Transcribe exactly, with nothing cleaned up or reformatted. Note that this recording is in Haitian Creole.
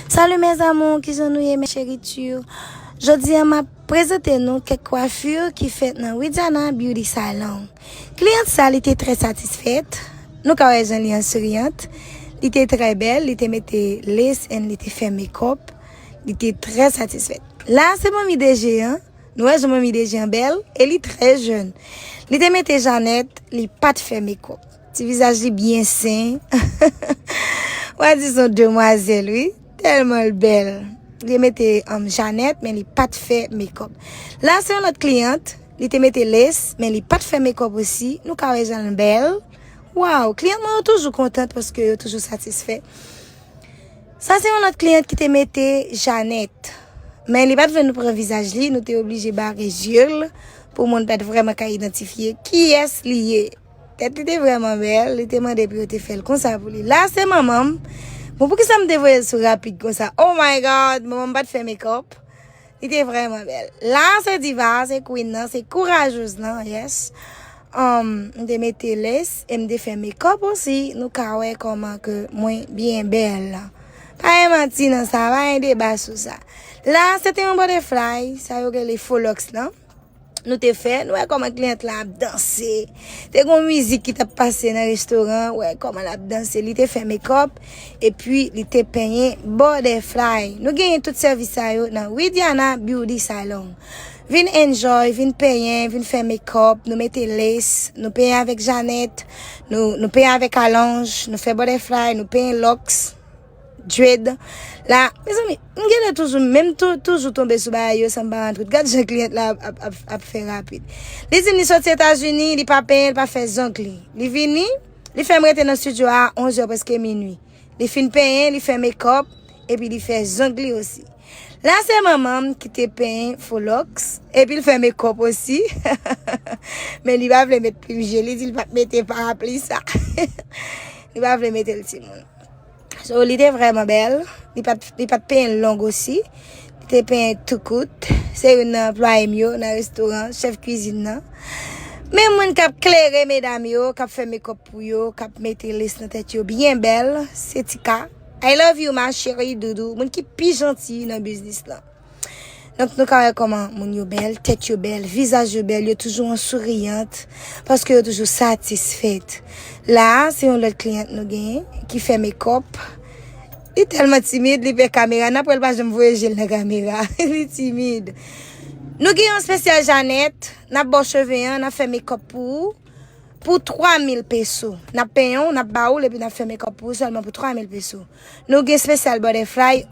Salut mes amours, kijan nou ye, mes chéritures? Jodi a, m ap prezante nou kèk kwafi ki fèt nan Widiana Beauty Salon. Kliyant sa, li te trè satisfèt. Nou ka wè jan li an souriante. Li te trè bèl, li te mete lace and li te fè makeup. Li te trè satisfèt. La, se manmi D G an. Nou wè jan manmi D G an bèl, e li trè jèn. Li te mete Jeannette, li pa t fè makeup. Ti vizaj li byen sen. W a di se yon demwazèl, wi. Tèlman l bèl. Li te mete um, Jeannette, men li pa t fè makeup. La, se yon lòt kliyant. Li te mete lace, men li pa t fè makeup osi. Nou ka wè jan l bèl. Waw, kliyant mwen yo toujou kontan paske yo toujou satisfè. Sa se yon lòt kliyant ki te mete Jeannette. Men li pa t vle nou pran vizaj li, nou te oblije bare zye l pou moun pa t vrèman ka idantifye kiyès li ye. Tèt li te vrèman bèl, li te mande pou yo te fè l konsa pou li. La se manman m. Bon, poukisa m te voye l sou rapid konsa? Oh my God, manman m pa t fè makeup. Li te vrèman bèl. La se diva, se queen nan, se kourajez lan, yes. Um, m te mete lace e m te fè makeup osi. Nou ka wè kòman ke mwen byen bèl. Pa gen manti nan sa, pa gen deba sou sa. La, se te yon butterfly, sa yo rele faux locks lan. Nou te fè, nou wè kòman kliyant la ap danse. Te gen yon mizik ki t ap pase nan restoran, wè kòman l ap danse. Li te fè makeup, epi li te penyen butterfly. Nou genyen tout sèvis sa yo nan Widiana Beauty Salon. Vin enjoy, vin penyen, vin fè makeup, nou mete lace, nou penyen avèk Jeannette, nou, nou penyen avèk alonj, nou fè butterfly, nou penyen locks, dread. La, mezanmi, m genlè toujou, menm tou, toujou tonbe sou bagay yo san m pa rann tout. Gad jan kliyant la ap, ap, ap, ap fè rapid. Li di m li soti Etazini, li pa penyen, li pa fè zong li. Li vini, li fè m rete nan studio a onz è prèske minui. Li fin penyen, li fè makeup, epi li fè zong li osi. La se manman m ki te penyen faux locks, epi l fè makeup osi. Men li pa vle met plim je, li di l p ap mete parapli sa. Li pa vle mete l timoun. So, li te vrèman bèl. Li pa t, li pa t penyen l long osi. Li te penyen tou kout. Se youn nan anplwaye m yo nan restoran, chèf kwizin nan. Men moun k ap klere medam yo, k ap fè makeup pou yo, k ap mete lace nan tèt yo byen bèl, se Tika. I love you, ma chérie doudou. Moun ki pi janti nan biznis lan. Donk, nou ka wè kòman moun yo bèl, tèt yo bèl, vizaj yo bèl, yo toujou an souriant, paske yo toujou satisfèt. La, se yon lòt kliyant nou genyen ki fè makeup. Li tèlman timid, li pè kamera. N ap wè l pa janm voye je l nan kamera. Li timid. Nou gen yon espesyal Jeannette, n ap ba w cheve an, n ap fè makeup pou ou. Pou twa mil peso. N ap penyen w, n ap ba ou l, epi n ap fè makeup pou ou sèlman pou twa mil peso. Nou gen espesyal butterfly,